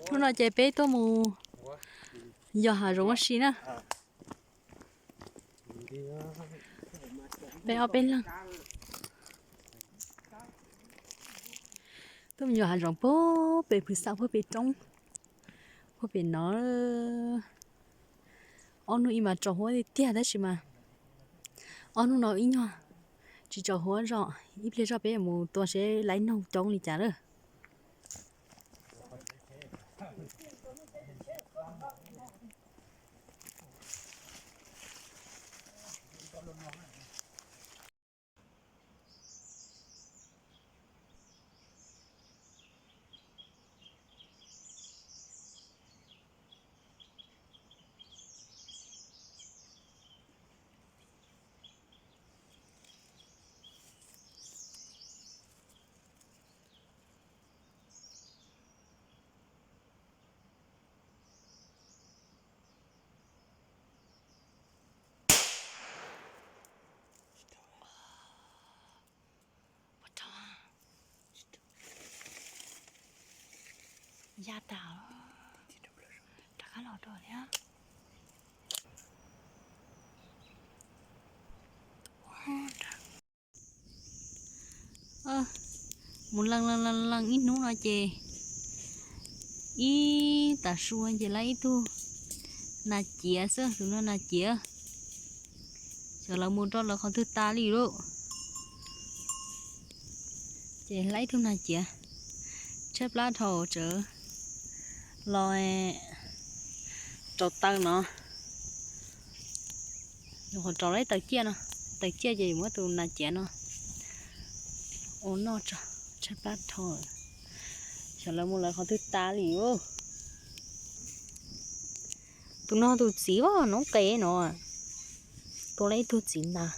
Hnub no ces peb tuaj mus yos hav zoov ua si na. Peb ob peb leeg tuaj mus yos hav zoov puag pem phwv xav puag pem roob, puag pem no. Ob hnub ib mas tsaus huab tiag tiag tab sis mas ob hnub no ib nyuag tsis tsaus huab zog, ib pliag zog peb yuav mus tua seb laib noog coob li cas lawm. Ya tas, rov qab los rau thiab. Mus lees lees lees ib hnub no ces ib tag su ces laib ib tug nas ciav xwb, tus no nas ciav. Xyov lawv mus rau lawv qhov twg tas li lauj. Ces laib ib tug nas ciav, tshaib plab dhau tsawv los rau taw no. Nyuam qhuav rau lawm taws ciaj no, taws ciaj ces yuav muab tus nas ciav no ua noj tso, tshaib plab dhau. Xyov lawv mus lawv qhov twg tas li lauj. Tus no tus txiv noob qes no, tua lawm ib tug txiv nas,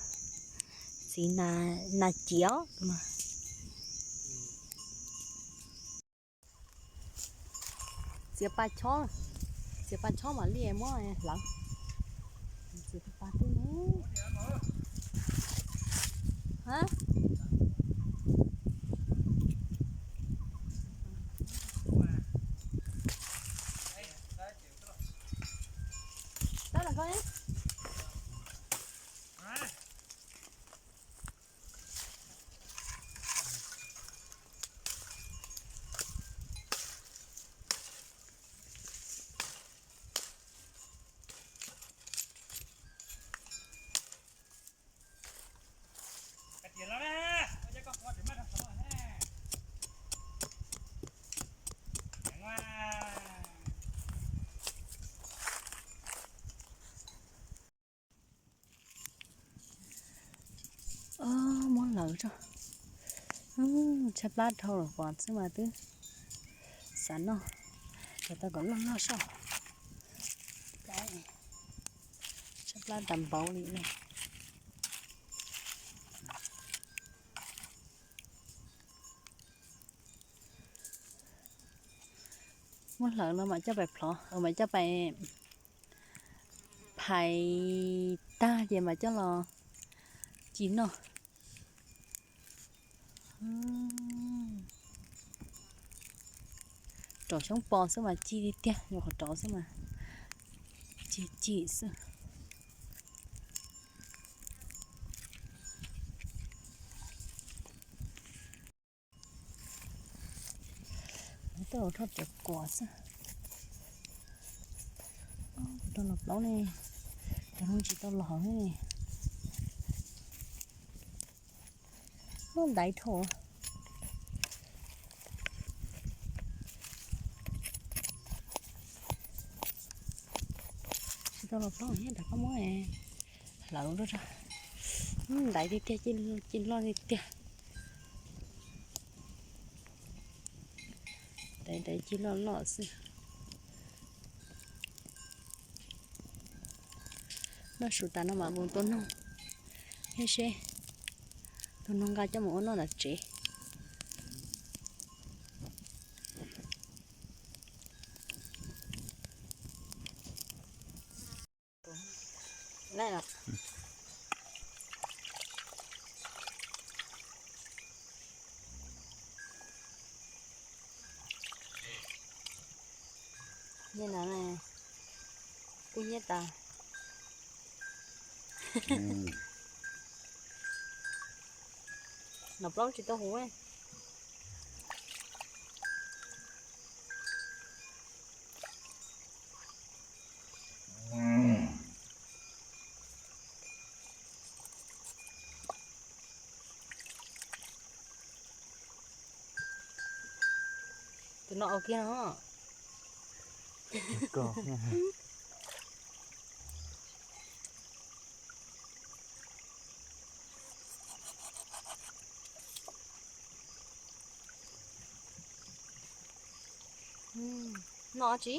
txiv nas ciav. Txiav pa chob, txiav pa chob mam li muab hlawv. Txiav pa twb ne. Muab hlawv tso. Tshaib plab dhau los pom xwb mas twb xav noj, los tau kom loj loj soj. Tshaib plab tas npaum li no. Muab hlawv no mam coj pais plhov, mam coj pais phais tag ces mam coj los ci noj. Rau xyoob pos xwb mas ci tiag tiag, nyuam qhuav rau xwb mas ci ci xwb. Tau rho cov kuam xwb. Kuv rau los plaub ne, cov no tsis tau los hauv ne. Ntaiv dhau. Tsis tau los plaub thiab, rov qab muab hlawv rau. Ntaiv tiag tiag, ci loj tiag tiag. Ntaiv ntaiv ci loj loj xwb. Noj su tas no mam mus tua noog thiab seb tua noog nqa coj mus ua noj tom tsev. Hnyiab na, kub hnyiab tas. Nom plaub tsis tau huv. Tus no ua kiag no. Noj tsi?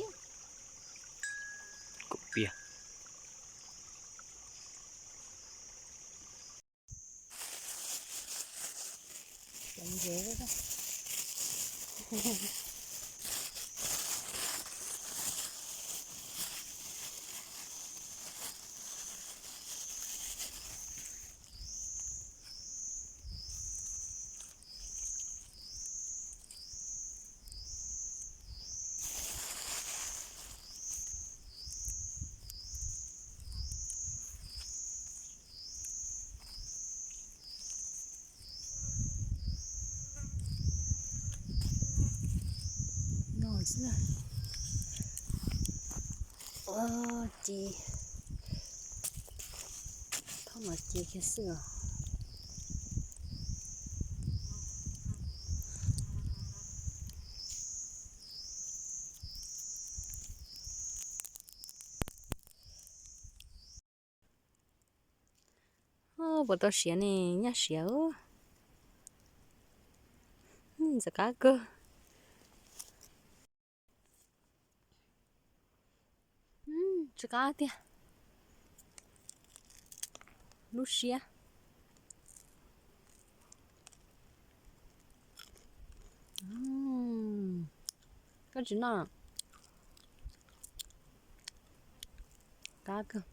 Kaum pias. No xwb. Ua ces thauj no ces kiag xwb os. Puas tau siav ne, nyaj siav. Ntxim qab kawg. Tsis qab tiag. Lub siab. Koj tsis noj. Qab kawg.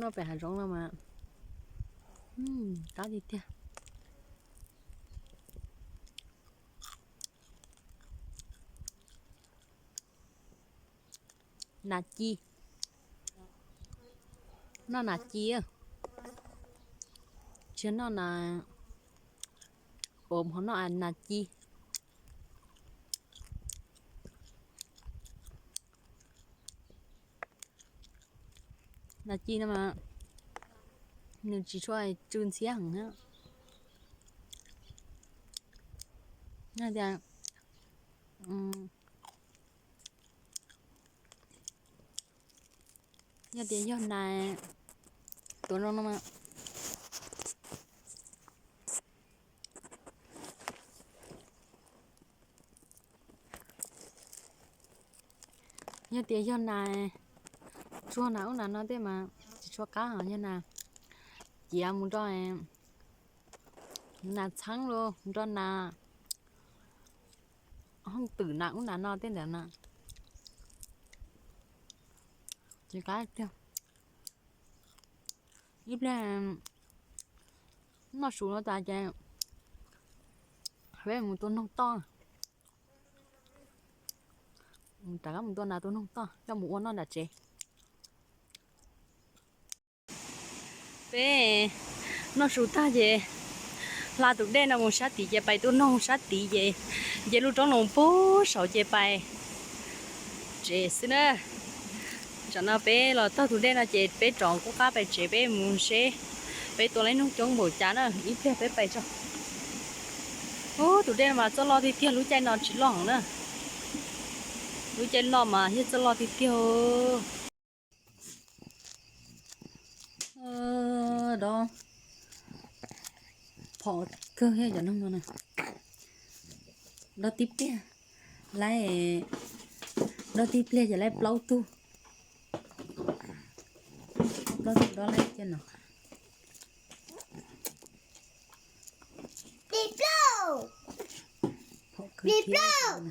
Noj pem hav zoov no mas qab tiag tiag. Nas ci. Noj nas ci. Tsis noj nas, ua hmo noj nas ci. Nas ci no mas nws tsis tshua tsw ntxhiab heev na. Tias yog tias yog nas tuav zoo no mas yog tias yog nas tsuag nas ub nas no tej mas tsis tshua qab, ho yog nas ciav mus nrog nas txheeb los nrog nas hooj twm nas ub nas no tej ntawd na, ces qab tiag. Ib pliag noj su no tas ces peb mus tua noog toj. Rov qab mus tua nas tua noog toj coj mus ua noj nram tsev. Peb noj su tag ces hla tus dej no mus sab tid ces pais tua noog sab tid ces nce lub roob no puag saud ces pais tsev xwb na. Tsam no peb los taug tus dej no ces peb rov qub qab pais tsev, peb mus seb peb tua lub noog coob npaum cas na, ib pliag peb pais tso. Ub, tus dej no mas txoj loj tiag tiag, lub caij no tsis loj heev na. Lub caij loj mas yog txoj loj tiag tiag. Dob phom kawg thiab cov noog no na. Dob tib pliag, laib, dob tib pliag ces laib plaub tug. Plaub tug dob laib caj no. Phom kawg thiab. Plis plaub,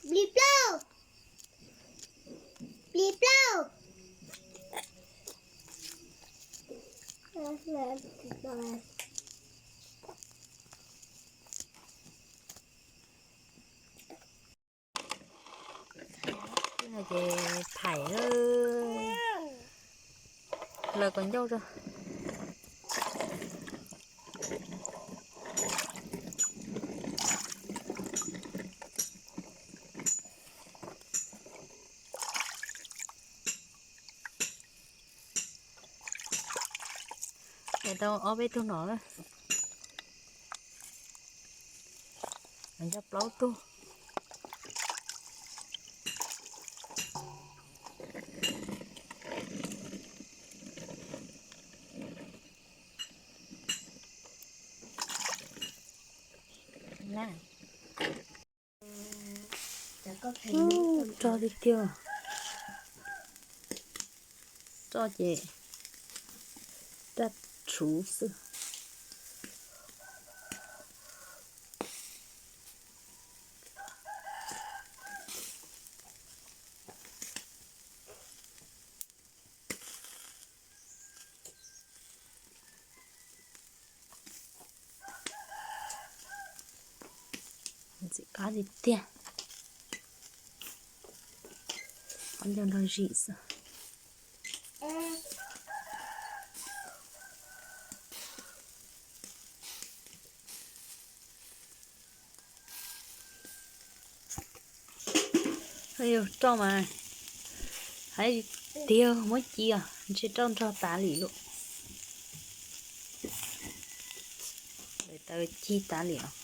plis plaub, plis Ces thaim lawv kom ncauj tso. Ces tau ob peb tug no, nco plaub tug. Rog tiag tiag, rog ces raj tshuv xwb. Ntxim qab tiag tiag, qab nco nrog zim xwb. Roj mas hais tiag muab ci os, ntshe roj nrog tas li lawm. Taw ci tas li os.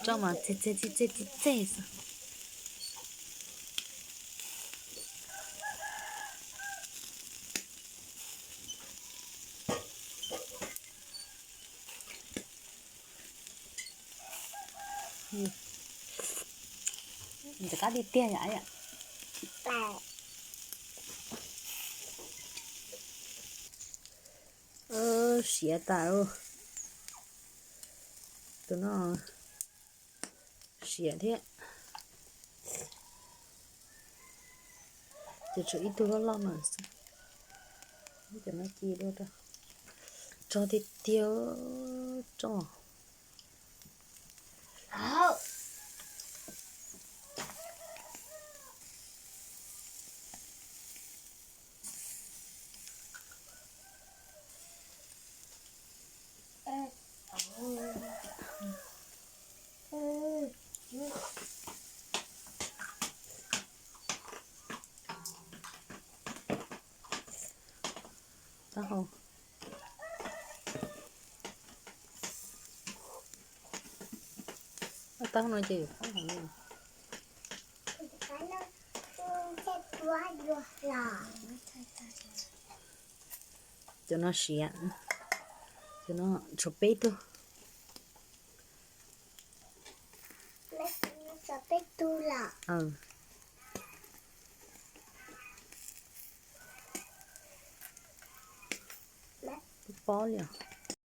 Roj mas txeg txeg txeg txeg txeg xwb. Ntxim qab tiag tiag yom. Siav tas, tus no siav thiab. Ces tshuav ib tug loj loj no xwb. Cov no ci dua rau, rog tiag tiag, roj. Taub hau, taub hau no ces yuav poob heev li. Cov no siav, cov no tshuav peb tug. Pob li os.